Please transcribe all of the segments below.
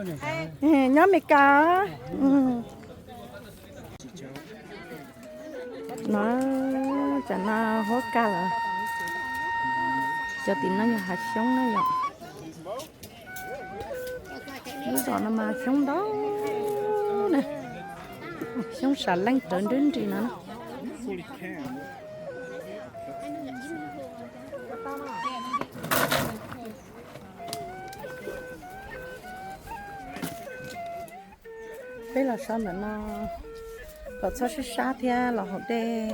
Nyob Amelikas. No, tam no huab kaj lawm. Cov tim no yog hav xyoob na yom. Lub zos no mas xyoob ntau na. Xyoob sam leej rawv nrib nris no. Peb los so ntawm no kom txhob sib sab thiab los haus dej.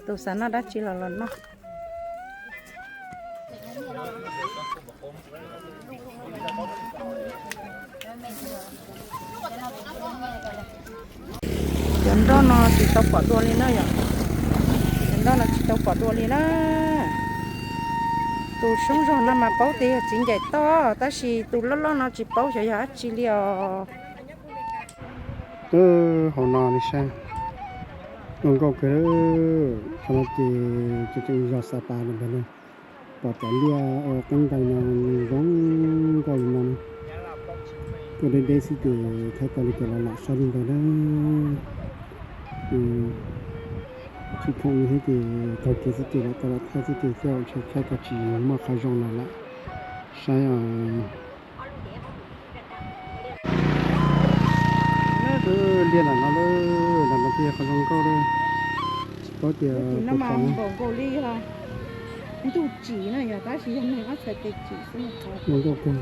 Tus xav noj dab tsi los los noj. Cov nroj no tsis tau pom dua li na yom. Cov nroj no tsis tau pom dua li na. Tus soob zog no mas paub tias yog txiv ncaim toj, tab sis tus loj loj no tsis paub xyov yog dab tsi li os. Hauv no li saib, zoo nkauj kawg. Qhov no ces tseem zos Xav Pas ntawd na. Pom cov liaj ua qeeb ntais no zoo nkauj li no. Tuaj deb deb xwb ces thaij tau li cas los lam saib li ntawd na. Tsis phoom li thiab ces taug kev xwb ces lam tau lam thaij xwb ces xwb, ntshe thaij tau tsis muaj qhov zoo los lam saib os. Liaj lam no, lam no tiag qhov zoo nkauj li. Tsis paub tias npaum nkaus li yog ntuj tsim na yom, tab sis yog neeg ob txhais tes tsim xwb. Zoo nkauj kawg.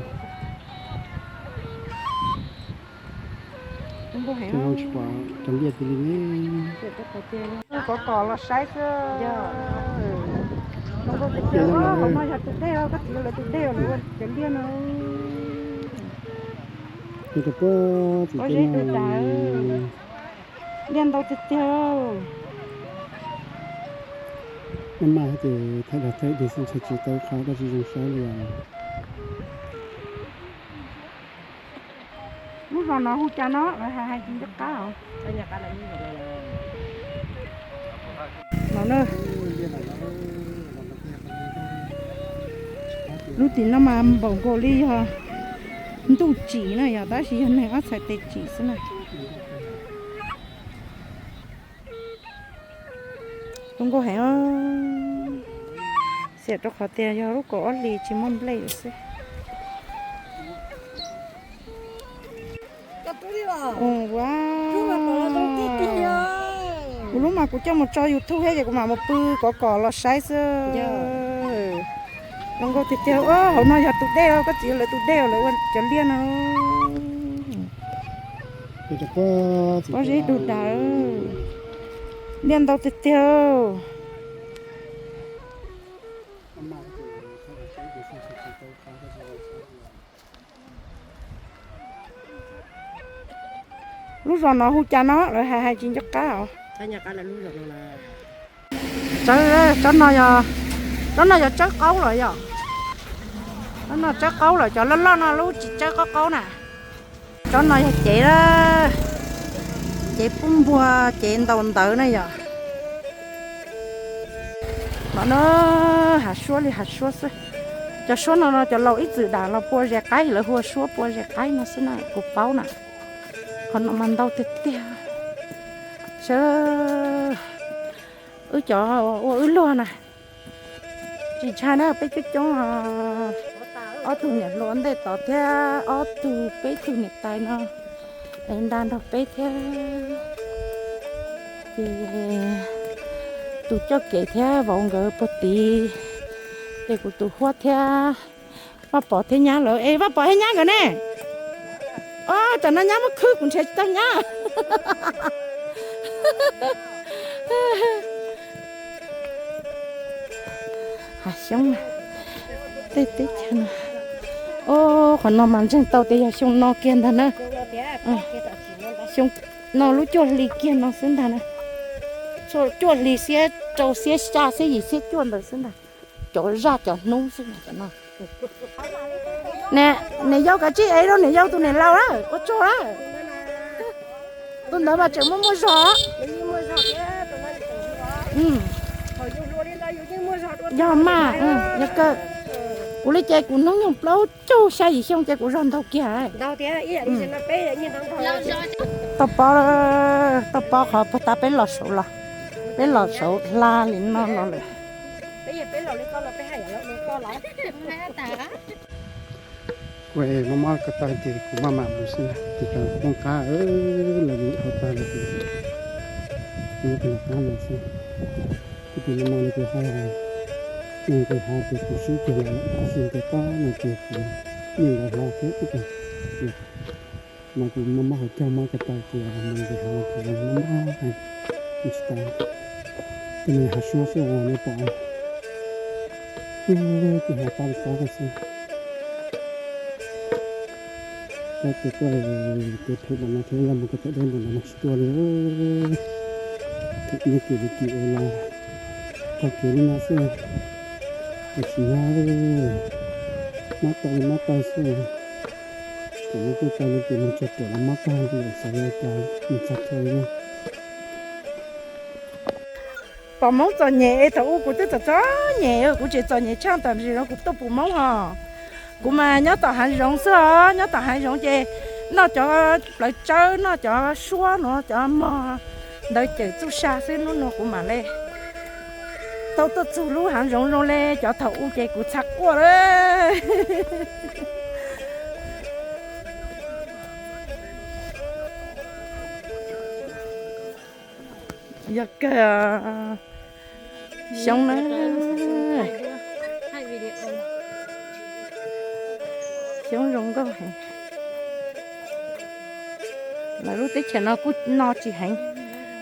Zoo nkauj heev. Tsis pom cov liaj tiag li ne. Kov kom los saib xwb. Zoo nkauj tiag tiag. Hauv no yog tus dej, koj txiv lawv tus dej lawv ua cov liaj no. Pob zeb dub dav, liaj ntau tiag tiag. Maj mam ces thaij dag thaij dig xwb ntshe tsis tau qhov dab tsi zoo saib li os. Lub zos no hu cas no lawv hais hais tsis nco qab os. Lub tim no mas npaum nkaus li yog ntuj tsim na yom, tab sis yog neeg ob txhais tes tsim xwb na. Zoo nkauj heev. Xiam rau qhov tias yog lub kaum ob hlis tsis muaj nplej lawm xwb. Kuv lub mas kuv coj mus tso YouTube thiab ces kuv mam mus pw kov kom los saib xwb. Zoo nkauj tiag tiag. Hauv no yog tus dej, koj txiv lawv tus dej lawv ua cov liaj no. Pob zeb dub dav, liaj ntau tiag tiag. Lub zos no hu cas no lawv hais hais tsis nco qab os. Tsob no yog, tsob no yog tsawb qaub lawm yom. Tsob no tsawb qaub lawm, cov loj loj no lub tsis tsawb qaub qaub na. Tsob no yog cev, cev pub npua, cev ntaus ntawv na yom. Los no hav suab li hav suab xwb. Cov suab no cov laus ib txwm dam los pua zes qaib, lawv hu ua suab pua zes qaib no xwb na, kuv paub na. Qhov no mas ntau tiag tiag. Saib, wb cov ua wb luag na, tsis ntshai na, peb coob coob. Ob tug niam hluas ntej tod thiab ob tug peb tug niam tais no es nta nrog peb thiab. Ces tus coj kev thiab vauv nkawd puag tid, ces kuv tus huab thiab Vaj Pov thiab nyab lawm. Es Vaj Pov thiab nyab nkawd ne? Ob, tam no nyab muab khwb kuv nrhiav tsis tau nyab. Hav xyoob, tej teb chaws no. Ob, qhov no mas ntseeg tau tias yog xyoo no kiag ntag na. Xyoo no lub cuaj hli kiag no xwb ntag na. Cuaj hli xiab rau xiab xya xiab yim xiab cuaj ntawd xwb ntag. Cov zaj cov hnub xwb no. Niam yau kav tsij ev rau niam yau tus niam laus na, ua tsaug na. Tus ntawd mas tseem muaj muaj zog. Yog mas, yog kawg. Kuv li ces kuv hnub nyoog plaub caug xya yim xyoo ces kuv zog ntau kiag. Tau pob, tau pob qhov puag ta peb los saud los, peb los saud hla li no los lawm. Kuv mob mob ko taw ces kuv maj mam mus xwb, ces tau poob qab lawm, mus dhau tag lawm ces kuv yuav rov qab los xwb. Tus no no nws kuj hais, nws kuj hais tias kuv swb kiag lawm, tab sis nws pab no ces kuv yeej lawv hlo thiab ib tag. Mas kuv mob mob qhov caug mob ko taw ces mus nqis hav ces mob mob heev, mus tsis tau. Tej no hav suab xwb os, nej pom, ces hav pab li pab ko xwb. Peb ces tuaj kev phem npaum no thiab, yog mus ko taw deb npaum no mas tsis tuaj li. Them nej kev li kis es los taug kev li no xwb, es tsis nyob, mob taw li mob taw xwb. Kom muaj tej taw li ces mus tsuag ruam los mob tag li, xav li cas mus txog chaw li. Pom Hmoob txom nyem es thaum ub kuv twb txom txom nyem, kuv tseem txom nyem tshaj tam sim no kuv tuaj pum Hmoob hos. Kuv mas nyob tom hav zoov xwb os, nyob tom hav zoov ces noj cov plawv tsawb, noj cov suab no, cov mog ntawd cawm txuj sa xwb. Hnub no kuv mam li tau tuaj txug lub hav zoov zoo li cov thaum ub ces kuv txhaj quaj lawm. Yog kawg xyoob na, xyoob zoo nkauj heev. Lawv lub teb chaws no kuj no tsis heev,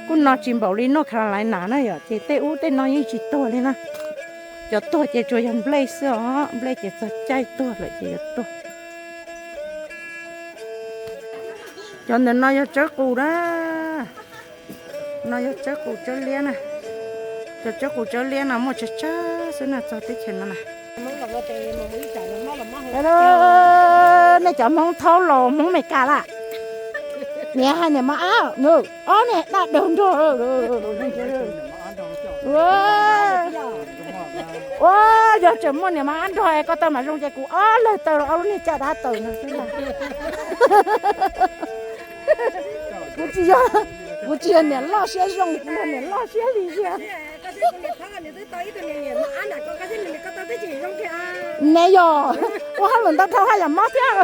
kuj no tsis npaum li North Carolina na yom, ces tej ub tej no yeej tsis tuag li na. Cov tuag ces tsuas yog nplej xwb os, nplej ces txog caij tuag lawm ces yuav tuag. Cov ntawm no yog tsawb qus na. No yog tsawb qus tsawb liab na. Cov tsawb qus tsawb liab no muaj tsawg tsawg xwb na txog teb chaws no na. Nej cov Hmoob thaub laus Hmoob Meskas lawm. Niam hais niam mos ab, ob niag daj daug nrog. Ua, yog tseem muaj niam mos ab nrog es koj tau mam zoo ces kuv ob leeg taw los ob lub niag caj dab taws no xwb ntag. Kuv tsis yog, kuv tsis yog niam loj siab zoo, kuv yog niam loj siab lim hiam. Ne yog, ua hauj lwm ntau dhau haj yam mob thiab.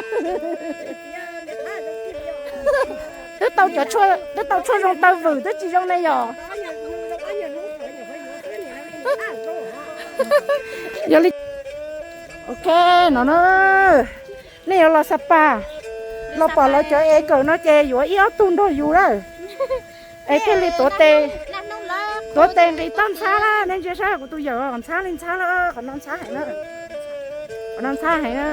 Twb tau cov, twb tau tshuaj zoo taw vwm twb tsis zoo ne yog. Yog li, ok, no na, nej yuav los Sapa, los pom lawv cov es kawm no ces yuav ib ob tug nrog yus lawm. Es thiaj li tuav tes, tuav tes nqis toj ntxhab lawm. Nej ntsia saib kuv tus yawm ntxhab li ntxhab lawm, qhov no ntxhab heev na. Qhov no ntxhab heev na.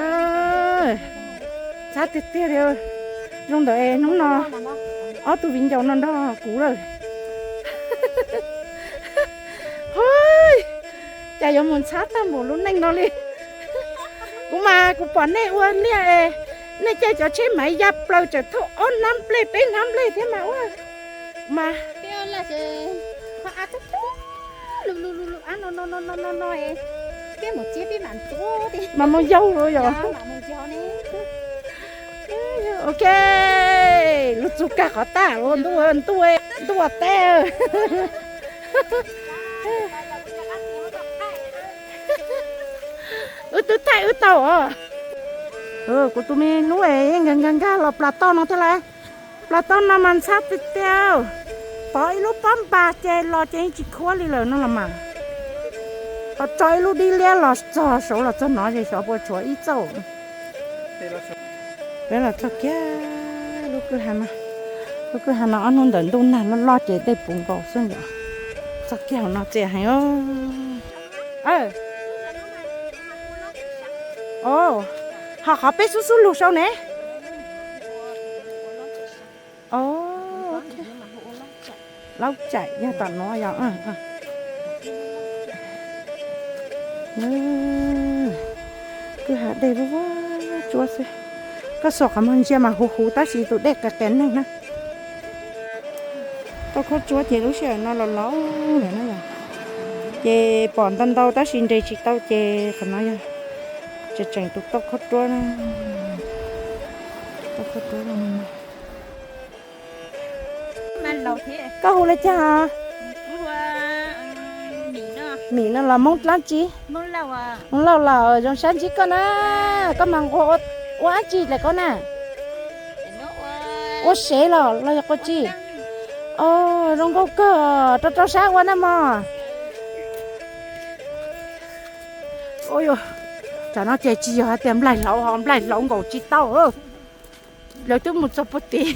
Ntxhab tiag tiag li. Zoo ntawd es hnub no ob tug viv ncaus no nrog kuv lawm. Hov, cas yuav mus ntxhab tag npaum lub neej no li. Kuv mas kuv pom nej ua liaj es nej caij cov tsheb maiv ya plaws tseem thauj ob hnab nplej peb hnab nplej thiab mas ua mas mas mus yaug lawm yog. Ok, lug txug kag qhov tag, ntuj, ntuj, ntuj teb. Wb twb thaij wb tau os. Kuv tus me hlub es nkag nkag nkag los plas toj no thiab lauj. Plas toj no mas ntxhab tiag tiag. Pov ib lub pob npas ces los ces yeej tsis khuab li lawm no los mas. Ho tso ib lub dib liab los txog saud los txog no ces xyov puas tshuav ib txauj. Peb los txog kiag lub kwj ha no. Lub kwj ha no ob hnub ntawm ntuj nag loj loj ces dej puv nkaus xwb ntag. Txog kiag hauv no txias heev. Ho qhov peb xub xub lug saud ne. Laub Caim yog tom no yog. Kwj ha dej vuab vuab tsuab xwb. Koj xuas qhov muag ntsia mas huv huv tab sis tus dej qias qias neeg na. Tau khaub tsuab ces lub sij hawm no los laus lawm na yog. Ces pom ntau ntau tab sis nres tsis tau ces qhov no yog Tseem tus toj khaub ruab, toj khaub ruab. Koj hu li cas os? Mim no los Hmoob dlaab tsi? Hmoob Lauj los zoo sab ntsib koj na. Koj mas nquag ua dab tsi lawm koj na? Ua sev los los yog ua tsi? Zoo nkauj kawg, rau rau sab ua na mog. Tsam no ces tsis yog hais tias nplaig hlauv ho nplaig hlauv nkaus tsis tau. Lawv twb mus txog puag tid.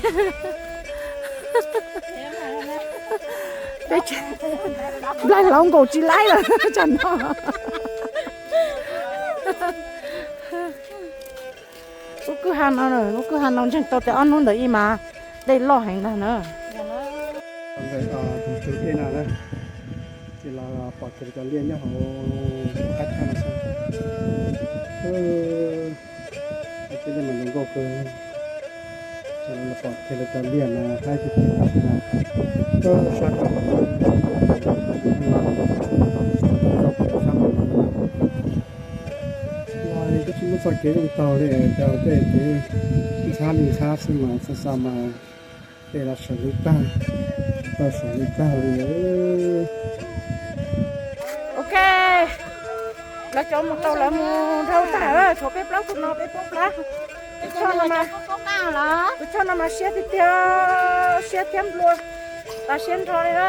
Nplaig hlauv nkaus tsis laib lawm tsam no. Lub kwj ha no, lub kwj ha no ntseeg tau tias ob hnub ntawd ib mas dej loj heev ntag na. Tus tsuv dej no na, ces los pom kiag cov liaj nyob hauv qab thaj no xwb. Ces mas zoo nkauj kawg, ces los pom kiag cov liaj no haib tiag tiag no. Sab tom los, los twb tsis muaj txoj kev zoo taug li, cov tej kev ntxhab li ntxhab xwb mas xa xa mas tej los sawv lub tag, tau sawv lub tag li. Ok, lawv cov mus tau lawv mus dhau tag, tshuav peb plaub tug no peb poob plab. Tus choj no mas siab tiag tiag, siab thiab nplua, tas siab nrho li na.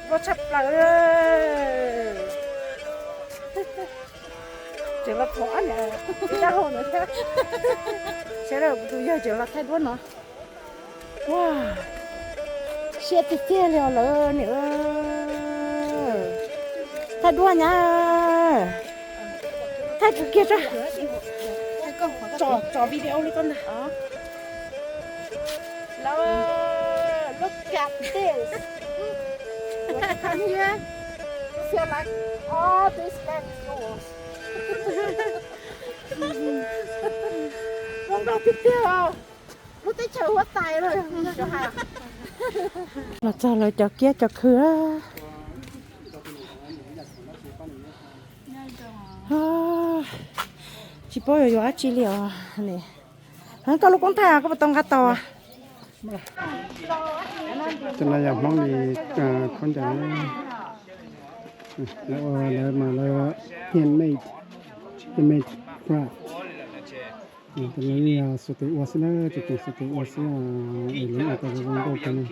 Nplua tshaj plaws. Tseem los pom ob niam txiv dab laug no thiab. Sawv daws kuv tus yawg tseem los thaij duab no. Ua siab tiag tiag li os lawm niam. Thaij duab nyab, thaij kuv kiag tso. Tso video li koj ntag. Lawv, look at this. When you come here, you feel like all this land is yours. Zoo nkauj tiag tiag os. Lub teb chaws huab tais lawm. Los txog lawv cov kiab cov khw. Tsis paub yuav yuav dab tsi li os. Koj lub koob thaij koj puas tau nqa tau? Cov no yog Hmoob li khaub ncaws, lawv ua lawv mas lawv handmade, handmade craft. Tus no yog xuas tes ua xwb na, tus tseem xuas tes ua xwb, es lawv ua tau zoo zoo nkauj kawg na.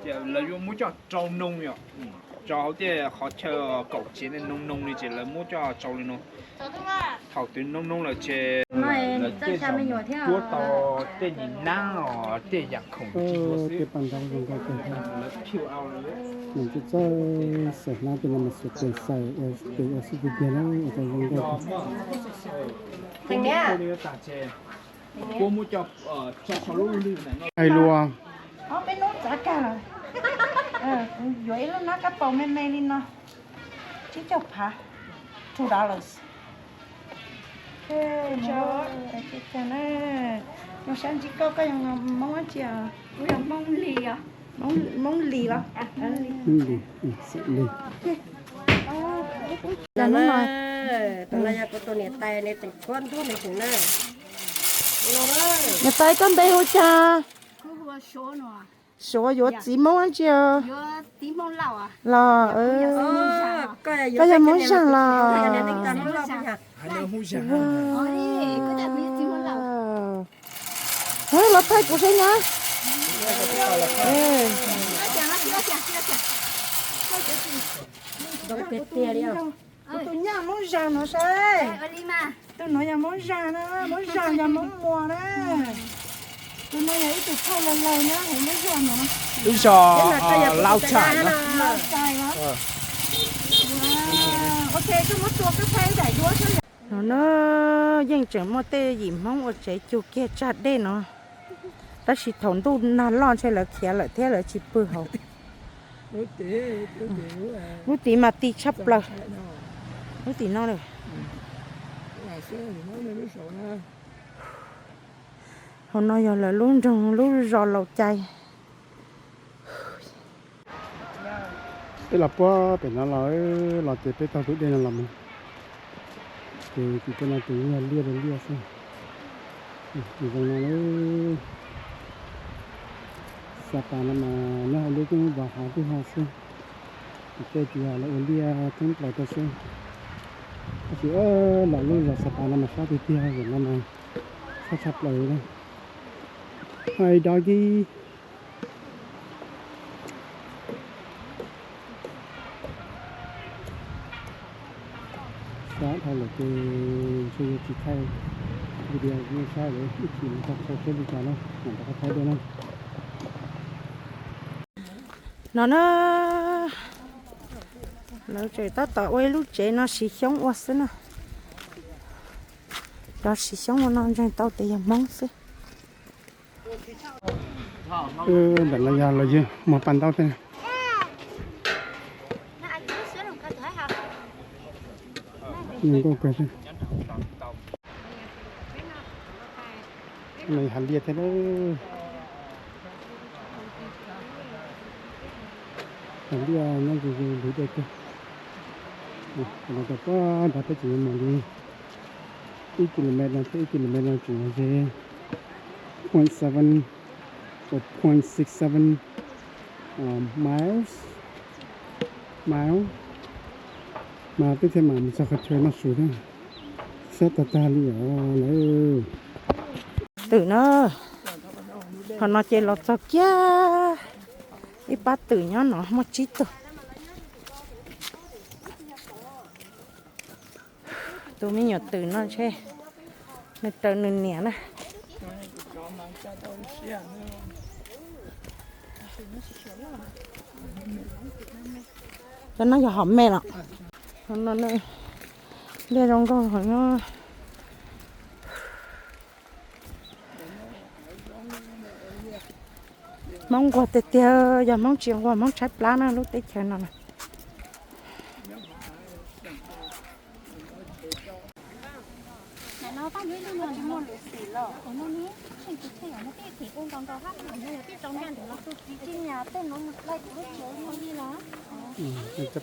Ces lawv yuav muab coj rau noog yom, rau hauv tej qhov chaw kaum tsev noog noog li ces lawv muab coj rau li no. Thaum twg noog noog lawm ces lawv tej zaum cuab tau tej nim nab os, tej yam khoom tsis yuav xwb. Lawv phiu au lawm. Nws txawj xaim hnab tej no mas xuas tes xaim ua tes ua xwb tiag tiag na, ua tau zoo nkauj. Hais lus. Ob peb hnub txav kag lawm. Kuv yuav ib lub nab kab paus me me li no, tsib caug phav, two dollars. Zoo sab ntsib koj, koj yog Hmoob dab tsi? Kuv yog Hmoob Lis os. Hmoob Lis los? Lis, Lis. Tus no yog kuv tus niam tais, nws tseem kuab ntug nws heev na. Niam tais, koj npe hu cas? Suav, yuav txiv Hmoob dab tsi os? Los, koj yog Hmoob Zag los? Los thaij kuv saib nyab. Kuv tus nyab Hmoob Zag no saib. Tus no yog Hmoob Zag na, Hmoob Zag yog Hmoob Muas na. Tus no yog ib tug phauj laus laus nyob hauv lub zos no. Lub zos Lauj Tshais no. Lauj Tshais no. Ok, koj muab tua koj thaij daim duab saib. No na, yeej tseem muaj tej yim Hmoob ua tsev cug kiag tsag dej no, tab sis thaum ntuj nag loj ntshe lawv khiav lawm thiab lawv tsis pw hauv. Lub tid mas ti tshaj plaws. Lub tim no lawm. Hauv no yog lawv lub nroog lub zos Laus Cai. Peb los puag pem no los, los ces peb taug tus dej no los mus. Ces tim tej no ces yog liaj rau liaj xwb. Zoo no, Xab Pas no mas nyob hauv lub roob vos hav twb ho xwb. Tim tej ces yog lawv ua liaj thoob plaws rau xwb. Tab sis los lub zos Xab Pas no mas sab tiag tiag, zos no mas sab tshaj plaws li. Hi doggy. Sab dhau lawm ces ntshe yuav tsis thaij video nej saib lawm, ib chim mus txog txhua tsheb li cas na, mam rov qab thaij dua na. No na, lawv tseem tab tom ua ib lub tsev no siv xyoob ua xwb na. Cov siv xyoob ua no ntseeg tau tias yog Hmoob xwb. Ntawm no yog los yog muag pas ntaub tej. Nkauj kawg thiab. No yog hav liaj thiab. Hav liaj nyob ze ze ntug dej kawg. Los tau pab nrad peb tseem yuav mus li ib kilomev no thiab, ib kilomev no tseem yog ze point seven or point six seven miles, miles. Mas peb thiaj mam mus txog qhov chaw noj su thiab. Sab tag tag li os lawm. Twm na, qhov no ces los txog kiag ib pab twm nyob no muaj tsib tug. Tus me nyuam twm no ntshe nws raws nws niam na. Cov no yog hom me los? Hom no liaj zoo nkauj hom no. Hmoob nquag tiag tiag, yog Hmoob tsis nquag Hmoob tshaib plab na lub teb chaws no na. Cov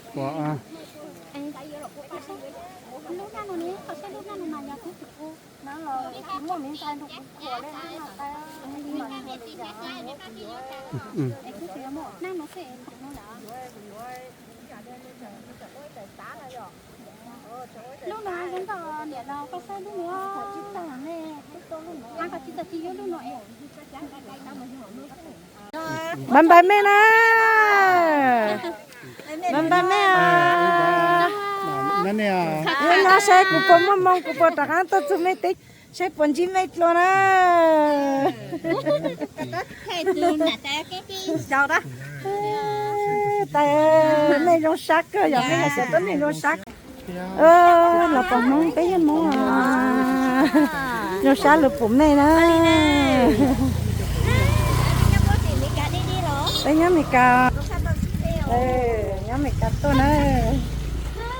pom Npais npais mej na. Npais npais mej os. Ib hnub no saib kuv puas muaj moo, kuv puas rov qab tuaj txug mej teb, saib puas ntsib mej dlua na. Tais, mej zoo sab kawg, yog mej hais tias tuab neeg zoo sab. Los pom Hmoob, peb yeej Hmoob, zoo sab lug pum mej na. Peb nyob Meskas, nyob Meskas tuaj na,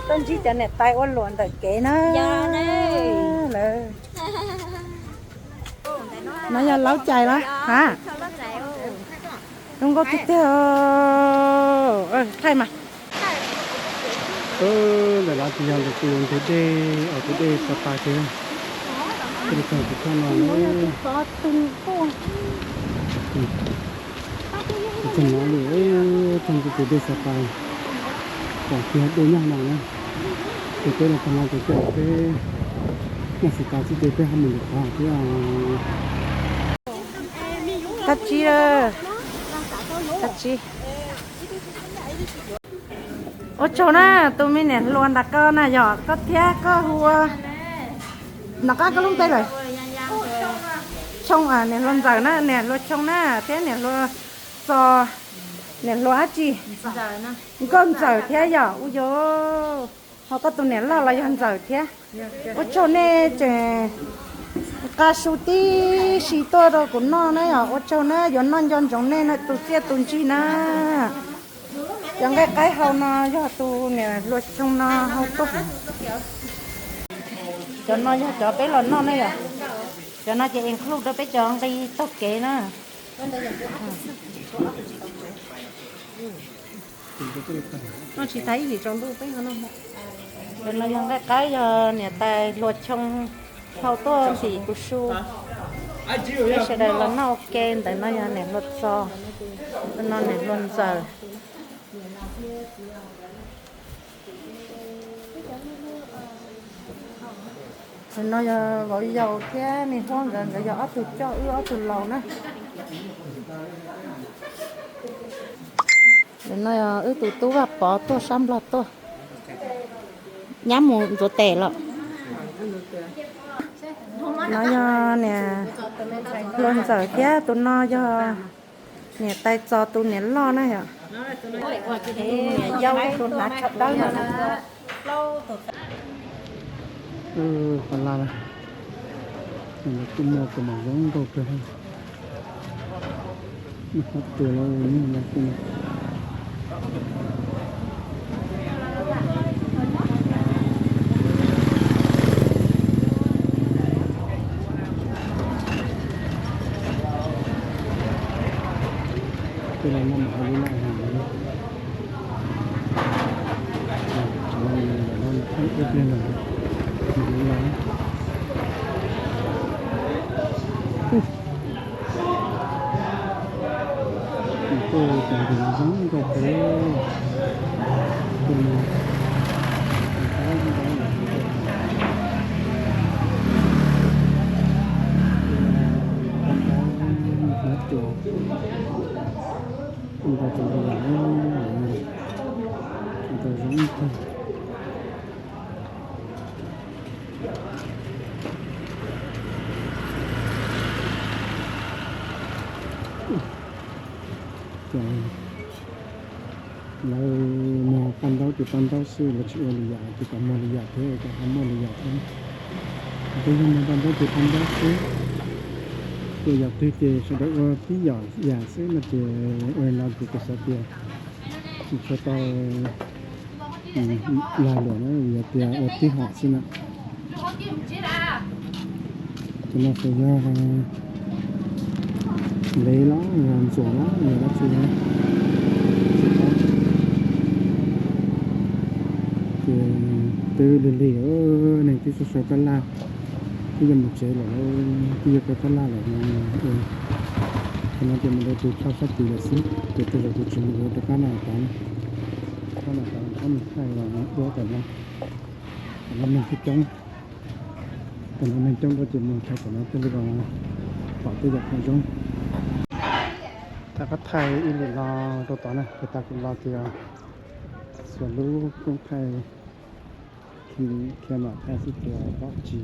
tuaj ntsib cov niam tais ua luam ntawm kev na. Lawv no yog laub cais los ha? Zoo nkauj tiag tiag. Thaij mas. Ntawm no ces yog ntug dej, tus dej Xab Pas ces, tus txog tus txog no, tus txog no li, txog ntawm tus dej Xab Pas, pom kiag dej nyob no na. Ces peb los txog no ces peb, peb noj tsis tas xwb ces peb ho mus lwm qhov thiab. Kab tsib, kab tsib. Ua tsaug na, tus me niam hluas nram ko na yog koj thiab koj hu ua, nram qab koj lub npe lawm? Choo, niam hluas Ntxawm na, niam hluas Choo na, thiab niam hluas Txos, niam hluas dab tsi? Nkauj Ntxawm thiab yog? Ua yog, ho koj tus niam loj los yog Ntxawm thiab. Ua tsaug nej tseem nqa su tib si tuaj rau kuv noj na yog. Ua tsaug na, yuav noj nco ntsoov nej tus txiaj tus ntsig na. Cov nqaij qaib hau no yog tus niam hluas Choo no hau tuaj. Cov no yog cov peb los noj na yog. Cov no ces include rau peb cov nqi taug kev na. Noj tsis tas ib hlis tsaus ntuj peb ho noj. Ntawm no yog nqaij qaib, yog niam tais hluas Choo thau tuaj ntim kuv su. Peb sawv daws los noj ua ke. Ntawm no yog niam hluas Txos, ntawm no niam hluas Ntxawm. Ntawm no yog vauv yaus thiab me Huab nkawd, nkawd yog ob tug coj wb ob tug laus na. Ntawm no yog wb tus tub Vaj Pov tuaj sab Nplog tuaj, nyab mus ntxuav tes lawm. No yog niam hluas Ntxawm thiab tus no yog niam tais Txos tus niam loj na yom. Yau tus hnav tsho dawb no. Qhov laj, kuj muaj kaus mom zoo nkauj kawg. Qhov twg los muaj no. Tej no mas hauv lub laj hav. Tuaj cov ntim zoo nkauj kawg. Ntau tus lam, ntau zoo kawg. Ces lawv muag paj ntaub ces paj ntaub xwb, lawv tsis ua lwm yam, ces kom muag lwm yam thiab, kom ho muaj lwm yam thiab. Peb yog muag paj ntaub ces paj ntaub xwb, ces yam twg ces sawv daws ua tib yam xwb no ces ua li no ces kuv xav tias tsis tshua tau lag luam na, yog tias ua tib hom xwb na. Cov no puas yog ntev los ntxuav los yog dab tsi na, tsis paub. Ces twb lig lig, neeg twb sawv sawv tab laj, twb yuav mus tsev lawm, twb yuav rau tab laj lawm. Cov no ces mus rau tus thaj sab tid lawm xwb, ces tej zaum tus tsis mus rov qab no tod, qab no tod ob neeg thaij los duab tom no. Tam no neeg coob coob, tam no neeg coob dua ces mus thaij tom no thiaj li pom tej yam qhov zoo. Rov qab thaij ib lwm los rau tod na, ces tas kuv los ces xuas lub koob thaij, khiav mam thaij xwb ces pom tsis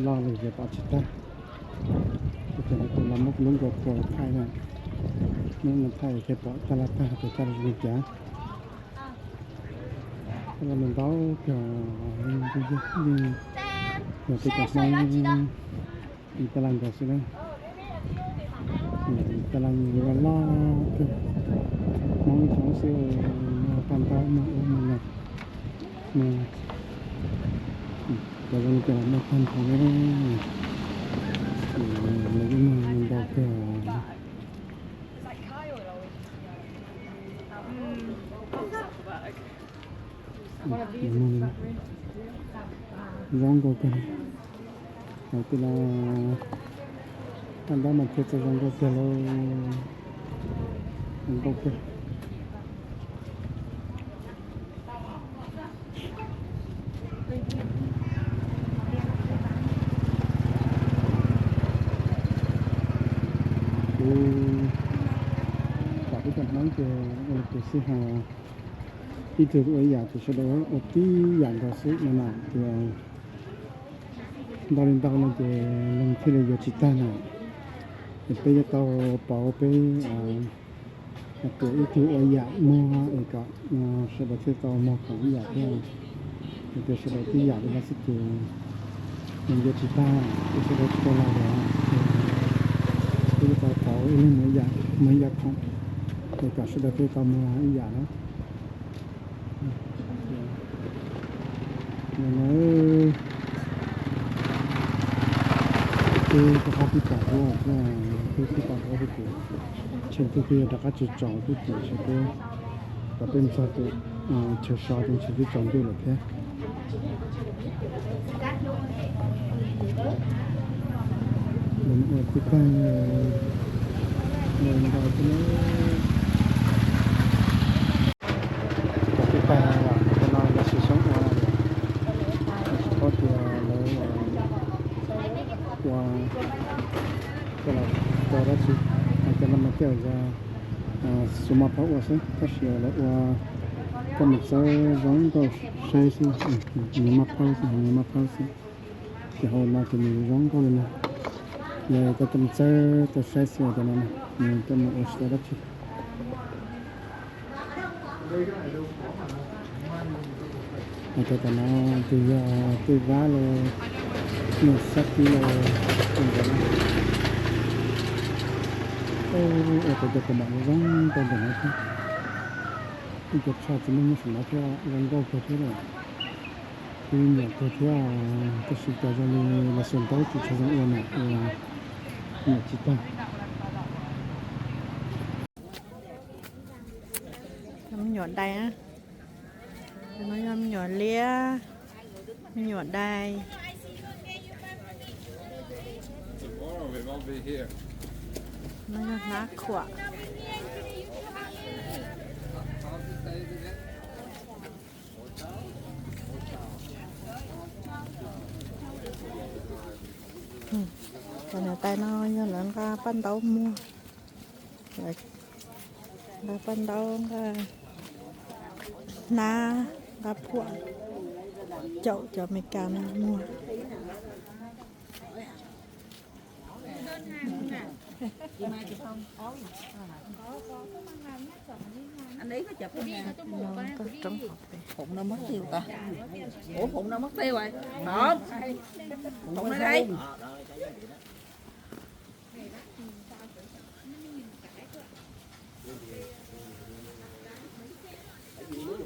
loj li ces pom tsis tag. Ces tus los muab kuv lub GoPro thaij na, muab no thaij thiaj pom taj laj tag tias taj laj zoo li cas. Taj laj ntau kawg, yeej yog peb cov Hmoob li taj laj nkaus xwb na. Taj laj loj loj kawg, Hmoob ib tsoom xwb, muag paj ntaub muag ub muag no, muag cov zoo li cas los muaj tag nrho na. Lawv yeej muag ntau kawg. Zoo nkauj kawg. Hais tias los paj ntaub mas thiaj txawj zoo nkauj kawg lauj. Zoo nkauj kawg. Kuv pom peb cov Hmoob ces ua li kuv xib hais, ib tug ua ib yam ces sawv daws ua tib yam nkaus xwb no na, tias ntau li ntau no ces neeg thiaj li yuav tsis tag na. Ces peb yuav tau pauv peb, hais tias ib tug ua ib yam muag es kom sawv daws thiaj tau muag khoom ib yam thiab. Hais tias sawv daws tib yam li no xwb ces neeg yuav tsis tag, ces sawv daws tsis tau lag luam, ces peb yuav tau pauv ib leeg muag ib yam khoom es kom sawv daws thiaj tau muag ib yam na. Peb rov qab pib pom dua, peb pib pom dua peb ces tsheej twg peb yuav rov qab tsis tsaus peb ces sawv peb Cov peb mus txog tim chaw so ces ntshe twb tsaus ntuj lawm thiab. Ua tib pawg ntau thiab na. Ua tib pawg, cov no lawv siv xyoob ua, tsis paub tias lawv ua, ua, ua dab tsi. Cov no mas tej zaum yog xus mos phauj ua xwb, tab sis lawv ua coj mus txawb zoo nkauj saib xwb, nws maj phawb xwb, nws maj phawb xwb. Ces hauv no ces nws zoo nkauj li no, yog coj mus txawb tau saib xwb, cov no nws coj mus ua tsis tau dab tsi. Hais tias tam no tus yog tej vab los, nyuag sab kib los, ua ntawd na. Ua tau cov kaus mom zoo nkauj ntawm no thiab. Ib co tsho txiv neej nyob saum no thiab, zoo nkauj kawg thiab lawm. Kuj nyiam kawg thiab, tab sis cas zoo li lawv xua ntaub tsis tshua zoo ua na, ua nyiam tsis tag. Me nyuam dais, no yog me nyuam liab, me nyuam dais. No yog hlab khuam. Cov niam tais no yog lawv nqa paj ntaub muag, nqa paj ntaub, nqa hnab, nqa phuam caum cov Amelikas no muag.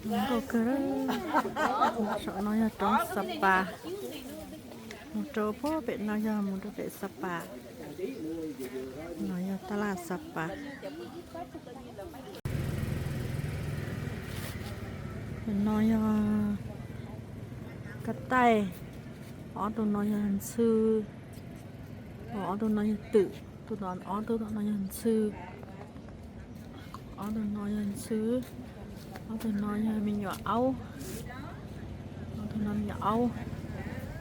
Zoo nkauj kawg. Saum no yog roob Xa Pas, mus rau pem no yog mus rau pem Xa Pas. No yog tab laj Xa Pas. No yog kab taij, ob tug no yog ntxhw, ob tug no yog twm, ob tug no yog ntxhw. Ob tug no yog ntxhw, ob tug no yog me nyuam aub, ob tug no me nyuam aub,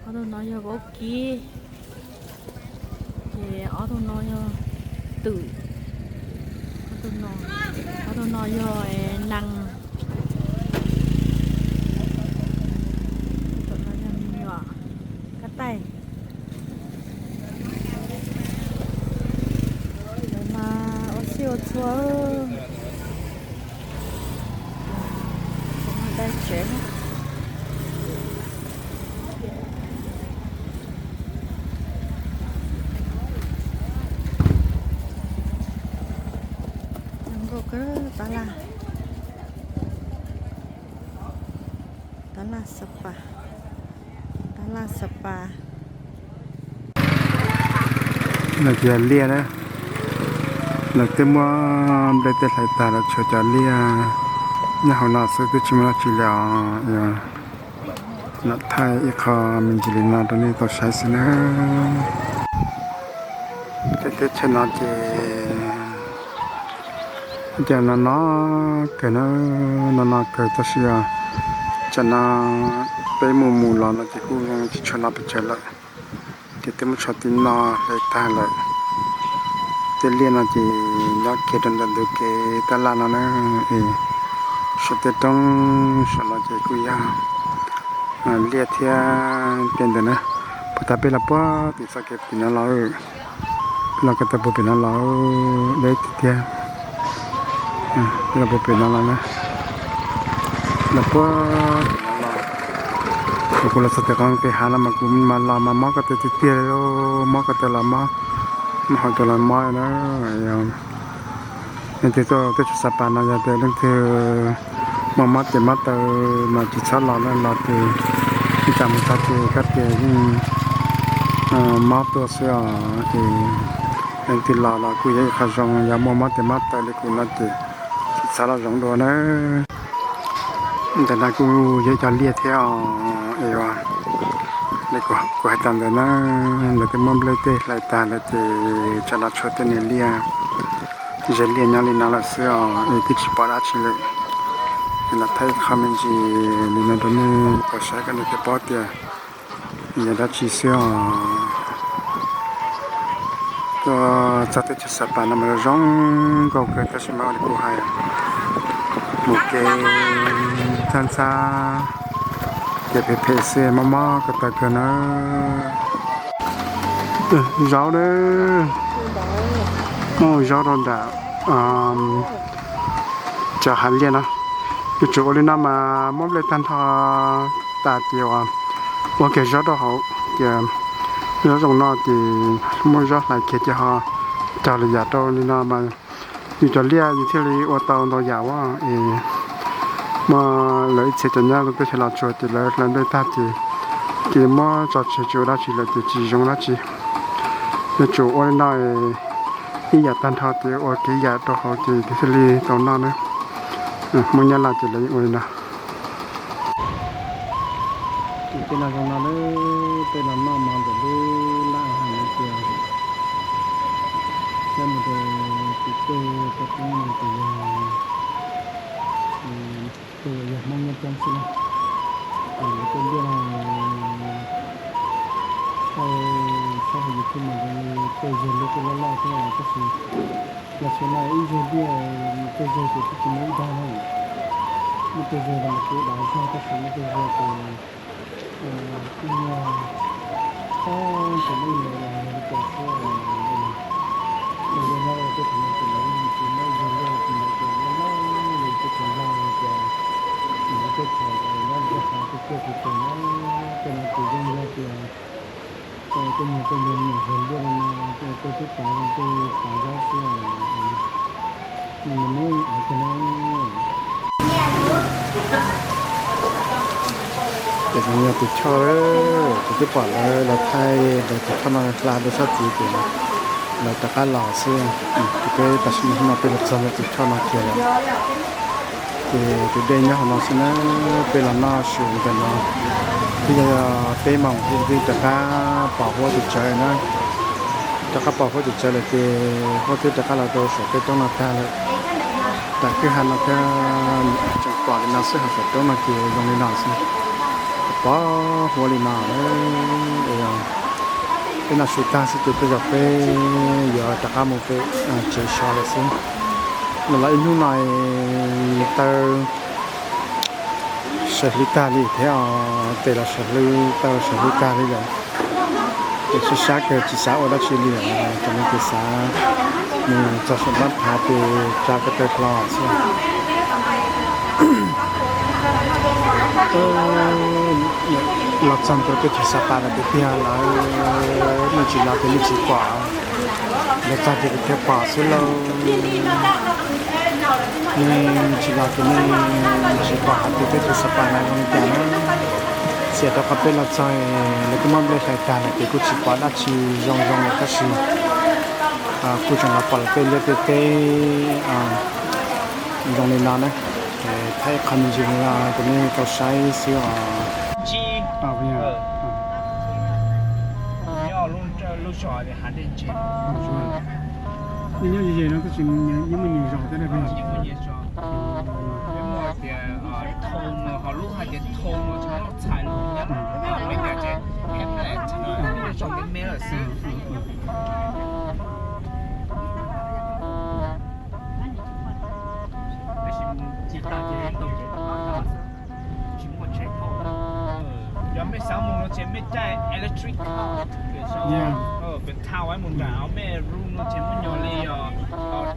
ob tug no yog vaub kib, ces ob tug no yog twm, ob tug no yog nees, tus no yog me nyuam kab taij. Lawv mas ua txhij ua txhua, dai tsev. Zoo nkauj kawg tab laj, tab laj Xa Pas, tab laj Xa Pas. No ces yog liaj na, lawv twb muab nplej tej hlais tag lawm, tshuav cov liaj nyob hauv no xwb, twb tsis muaj dab tsi li os. Lam thaij ib qho me ntsis li no rau nej tau saib xwb na. Tej teb chaws no ces, ces no no kawg na, no no kawg tab sis os, tsam no peb mus mus los no ces kuj tsis tshua no pes tsawg lawm. Ces twb muab tsho tib no hlais tag lawm. Tej liaj no ces nyob kiag rau ntawm ntug kev tab laj no na, es saum tej roob saum no ces kuj yog liaj thiab tej ntawd na. Puag ta peb los puag tim txoj kev pem no los, peb los ko taw puag pem no los, deb tiag tiag. Peb los puag pem no los na, los puag pem no los. Kuv los txog tim qhov kev hav no mas kuv mas los mas mob ko taw tiag tiag, mob ko taw los mob, mob hauv cov los mob na. Leej twg tuaj teb chaws Xa Pas no yog tias leej twg muaj mob tes mob taw mas tsis txhob los na, los ces ib tsam mus txog ces koj tias yeej mob tuaj xwb os. Ces leej twg los los kuj yog ib qho zoo, yog muaj mob tes mob taw li kuv no ces tsis txhob los zoov dua nawb. Ntawm no kuj yog cov liaj thiab os, es kuv hais tau ntawd na, lawv twb muab nplej tej hlais tag lawm ces tso los tshuav tej niag liaj, ze liaj nyob li no lawm xwb os, es twb tsis pom dab tsi lawm. Es los thaij qho me ntsis li no rau nej tau saib kom nej thiaj paub tias yog dab tsi xwb os. Tuaj txog teb chaws Xab Pas no mas zoo nkauj kawg tab sis mas li kuv hais, mus kev ntxhab ntxhab, kev phem phem xwb, mob mob ko taw kawg na. Zaub na, muaj zaub rau nram cov hav liaj no. Yuav tsum ua li no mas muab nplej tag nrho tas ces ua kiag zaub rau hauv ces zaub zoo no ces muab zaub hlais kiag ces ho cog lwm yam rau li no mas yus cov liaj yus thiaj li ua tau ntau yam ua es muaj lawv ib txhia cov nyob teb chaws Los Tsuas ces lawv hlais nplej tag ces cia li muab tso tseg tsis ua dab tsi lawm ces tsis zoo dab tsi. Yuav tsum ua li no ib yam tag nrho ces ua kev yam rau hauv ces thiaj li tau noj na. Muaj nyab laj ces lawv yeej ua li no. Ces tej no zoo no na, peb los noj mov ntawm lub lab hais no tias saib mus rau tim tej peb qoob no ces yog tus yog Hmoob nyob coob xwb na. Ces lawv tej liaj no thaij thaij hauv YouTube mas zoo li tej zeg liaj kuj loj loj thiab tab sis los saum no ib zeg liaj tej zeg ces twb tsis muaj ib dag na. Muaj tej zeg los mas kuj dav zog tab sis muaj tej zeg ces kuj muaj ob tug me nyuam los yog li cas xwb. Tej liaj nyob rau tej thaum no ces lawv tsis muab zeg liaj tus ntawd ces loj loj li tej thaum zog ces nws tej thaum nyob rau qhov tej kiag tus tus nyob tej no ces yeej yog tias tej niag tej niag me nyuam zeg liaj li no tej twb tav zoo tej tav zaub xwb. Ces nws yog tus choj, kuv twb pom lawv los thaij lawv tus choj no hla rau sab tid ces lawv rov qab los xwb. Ces peb tam sim no peb los txog tus choj no kiag lawm. Ces tus dej nyob hauv no xwb na, peb los noj su ntawm no twb yog peb moos ces twb rov qab pom huab tus tsawv na. Rov qab pom huab tus tsawv lawm ces huab twb rov qab los rau saum peb roob no tag lawm. Tam kwj ha no thiab tseem pom li no xwb, hauv saum roob no ces zoo li no xwb. Pom huab li no. Peb noj su tag xwb ces tej zaum peb yuav rov qab mus pem tsev so lawm xwb. Los los ib hnub no taw sawv hlwb tag li thiab os, tes los sawv hlwb, taw los sawv hlwb tag li lawm. Ces sab sab kawg tsis xav ua dab tsi li lawm, tam no ces xav mus txog saum npab phav ces tsa ko taw hlo xwb. Los txog ntua tej chaw Xab Pas lawm tiag tiag lawm, nej tsis los ces nej tsis pom, los txog ces kuv thiaj pom xwb lauj. Nej tsis los ces nej tsis pom hais tias peb chaw Xab Pas no zoo li cas na. Txawm rau qhov peb los txog lawv twb muab nplej hlais tag lawm ces kuj tsis pom dab tsi zoo zoo li tab sis kuj tseem los pom lawv tej liaj tej teb zoo li no na. Thaij qhov me ntsis li no rau nej tau saib xwb os. Nyob ze ze no tab sis yeej muaj nyias zos thiab. Peb muaj tias thau no, ho lub hais tias thau no tsis muaj txhais lus, Amelikas ces hamlet, zos me me lawm xwb. Tab sis tsis tau ces tau ces tsis muaj tsheb thauj. Yog mej xav mus no ces mej caij electric car, pem thau mus nram mej room no ces muaj nyuag li os,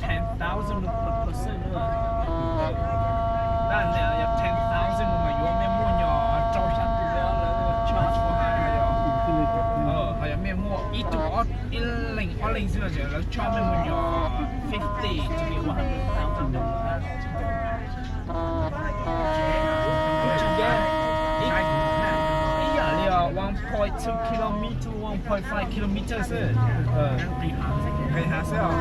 ten thousand per person na. Tab yog ten thousand no mas yuav mej muaj nyuag rau xya tus lawv charge, ho yog mej muaj ib tug, ib leeg ob leeg xwb no ces lawv charge mej muaj nyuag fifty to one hundred thousand dollars. Ib yam li one point two kilometer, one point five kilometer xwb. Nqis hav xwb os.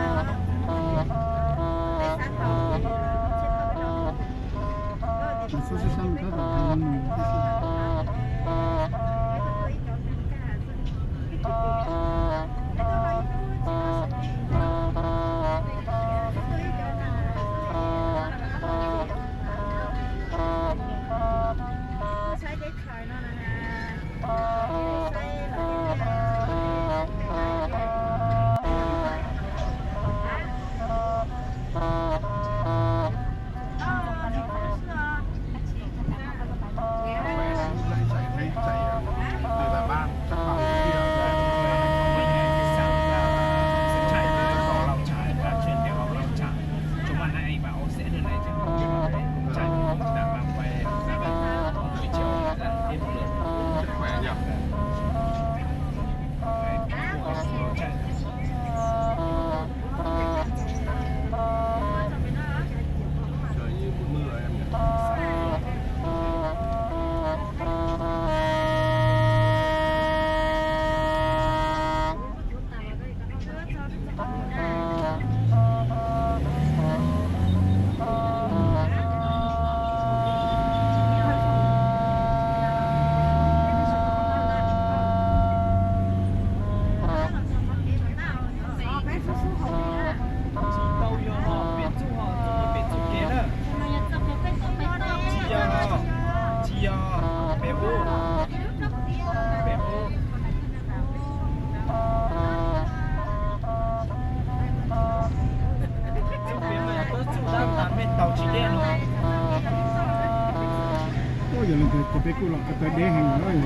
Ua yog li ntawd ces peb kuj los ko taw deb heev lawm.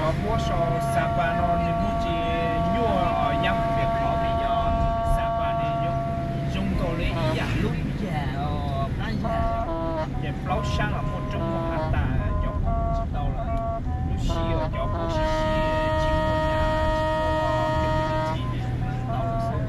Cov puab sau Sapa no nws muaj tsis nyuaj yam pem qhov vim yog Sapa nws zoo nkaus li ib yam lub yag, plab yag, ces plaub sab los muaj roob muaj hav tas, cov puab tsis tau lawm. Lub sij hawm cov puab sib sib tsis muaj yam, tsis muaj tau xwb.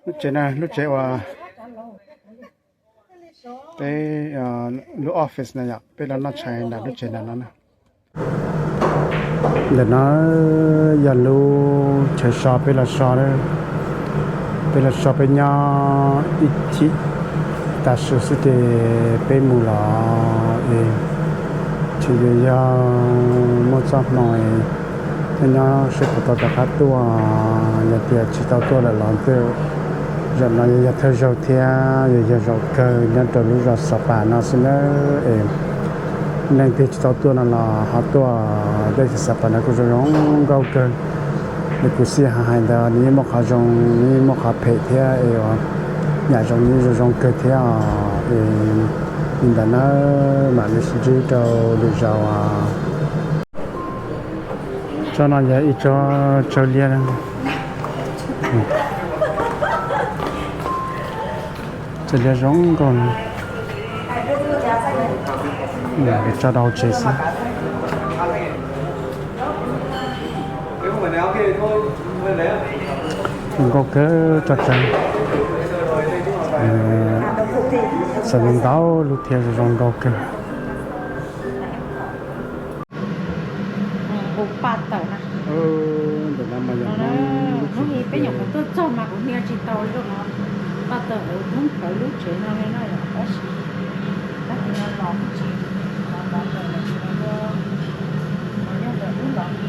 Lub tsev na, lub tsev uas peb, lub office na yom, peb los noj tshais nram lub tsev nram no na. Ntawm no yog lub chaw so peb los so, peb los so peb nyob ib chim, tam sim xwb ces peb mus los es tsis yog, yog muaj txoj hmoo es thiaj nyob seb puas tau rov qab tuaj, yog tias tsis tau tuaj lawm los ntshe zaum no yog thawj zaug thiab yog yog zaum kawg nyob rau lub zos Xov Pas no xwb nawb. Es leej twg tsis tau tuaj no los ho tuaj Peb xav pas no kuj zoo zoo nkauj kawg. Li kuv xij hais ntawd, nws yeej muaj qhov zoo, nws yeej muaj qhov phem thiab es nyam zoo nws zoo zoo kawg thiab. Es li ntawd na, mam li sib ntsib rau lwm zaus. Tsob no yog ib tsob tsawb liab. Tsawb liab zoo nkauj no. Tso rau hauv tsev xwb. Zoo nkauj kawg tsob tsawb. Xav li ntau lub thiab zoo zoo nkauj kawg. Hu paj tawm na. Ntawm no mas yog hnub, hnub i peb nyuam qhuav tuaj txog mas kuv hnia tsis tau zoo no. Paj tawm ntawd thoob plaws lub tsev no li no yom, tab sis tab sis no los tsis, los tawm los tsis, los yog ntawm lub los